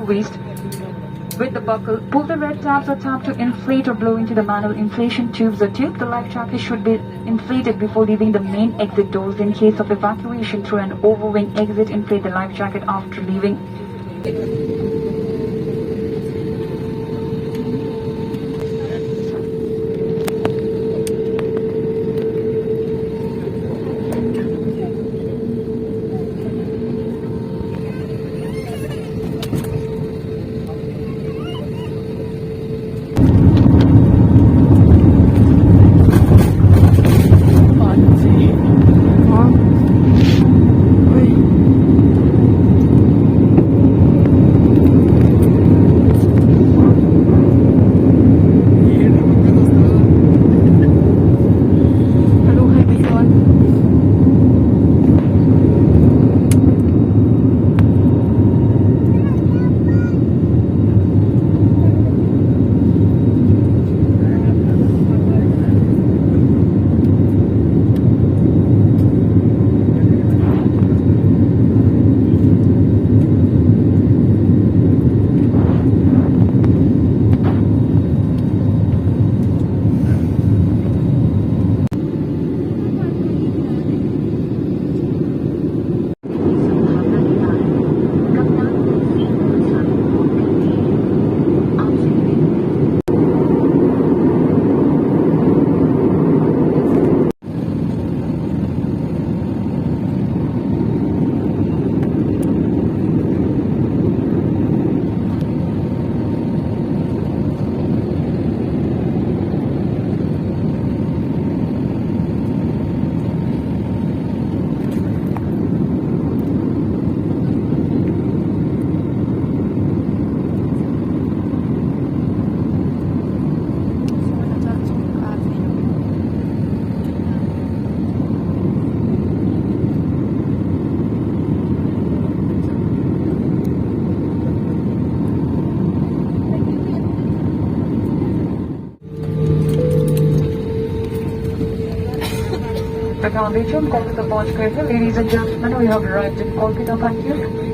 your waist with the buckle. Pull the red tabs or tab to inflate or blow into the manual inflation tubes or tube. The life jacket should be inflated before leaving the main exit doors. In case of evacuation through an overwing exit, inflate the life jacket after leaving. Kolkata पहुंच गए थे Ladies and gentlemen, we have arrived in Kolkata. Thank you.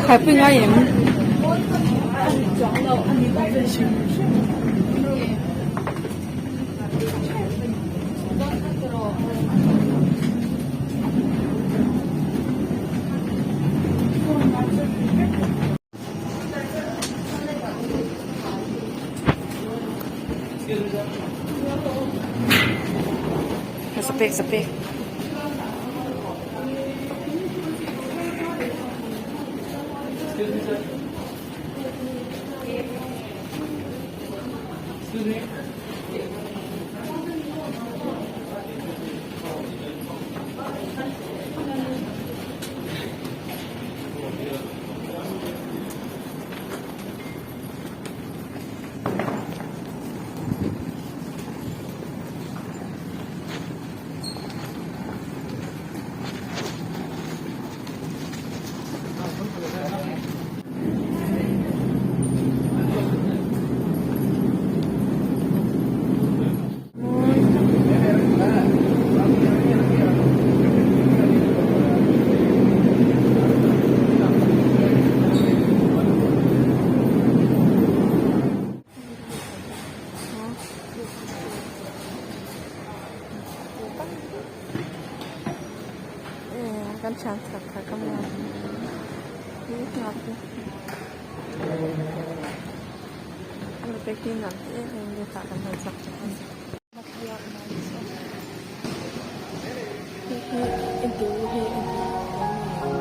还不应该赢。Sapek, sapek. Excuse me, sir. Excuse me. Kan thian khat khat ka hmu a. Pek hi nuam ti em em hetah kan han chak tawh a ni. Hei hi entir hi entir tur a ni.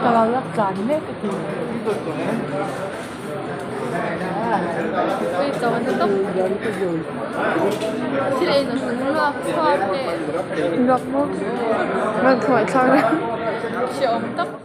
Ka lo la tlan mek a ti. Luak maw? Rawn khawngaih thlak reuh. Hreawm tak.